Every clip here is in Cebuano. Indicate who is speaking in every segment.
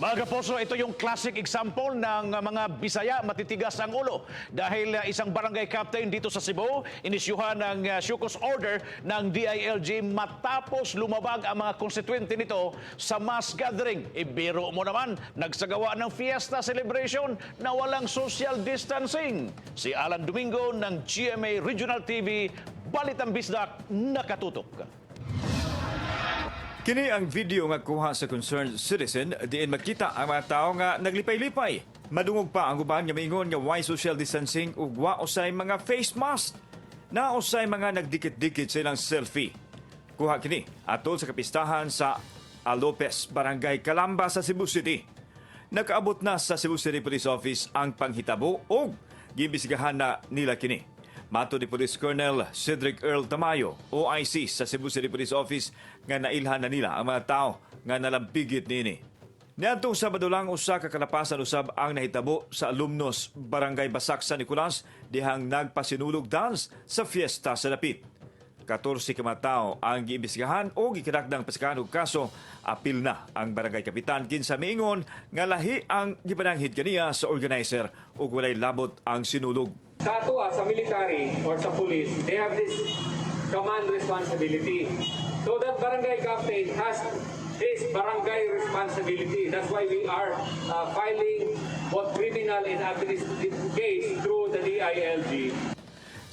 Speaker 1: Mga kapuso, ito yung classic example ng mga Bisaya, matitigas ang ulo. Dahil isang barangay captain dito sa Cebu, inisyuhan ng show cause order ng DILG matapos lumabag ang mga konstituente nito sa mass gathering. Ibiro mo naman, nagsagawa ng fiesta celebration na walang social distancing. Si Alan Domingo ng GMA Regional TV, Balitang Bisdak, nakatutok.
Speaker 2: Kini ang video nga kuha sa concerned citizen diin makita ang mga tao nga naglipay-lipay. Madungog pa ang uban nga miingon nga way social distancing ug wa usay mga face mask. Naa usay mga nagdikit-dikit sa ilang selfie. Kuha kini atol sa kapistahan sa Alopes, Barangay Calamba sa Cebu City. Nakaabot na sa Cebu City Police Office ang panghitabo ug giimbestigahan na nila kini. Matod ni Police Colonel Cedric Earl Tamayo, OIC sa Cebu City Police Office, nga nailhan na nila ang mga tao nga nalampigit niini. Niadtong Sabado lang, usa ka kalapasan usab ang nahitabo sa Alumnos, Barangay Basak, San Nicolas, dihang nagpasinulog dance sa fiesta sa dapit. 14 ka mga tao ang giimbestigahan o gikinakdang pasikahan og kaso. Apil na ang barangay kapitan, kinsa miingon nga lahi ang gipananghid kaniya sa organizer ug walay labot ang sinulog.
Speaker 3: Sa ato, sa military or sa police, they have this command responsibility. So that barangay captain has his barangay responsibility. That's why we are filing both criminal and administrative case through the DILG.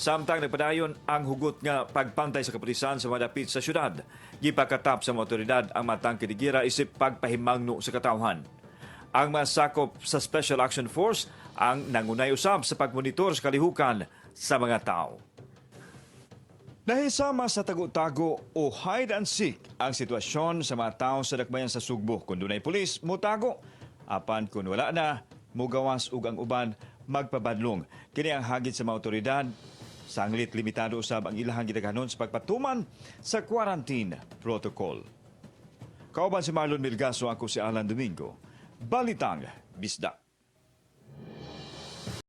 Speaker 2: Samtang nagpadayon ang hugot nga pagpantay sa kapulisan sa mga dapit sa syudad, gipakatap sa mga otoridad ang matang kinigira isip pagpahimangno sa katawhan. Ang mga sakop sa Special Action Force ang nangunay usab sa pagmonitor sa kalihukan sa mga tao. Nahisama sa tago-tago o hide and seek ang sitwasyon sa mga tao sa dakbayan sa Sugbo. Kung dunay pulis, mutago. Apan kung wala na, mugawas ug ang uban magpabadlong. Kini ang hagit sa mga otoridad. Sanglit limitado usab ang ilahang gidaghanon sa pagpatuman sa quarantine protocol. Kauban si Marlon Milgaso, ako si Alan Domingo. Balitang Bisdak.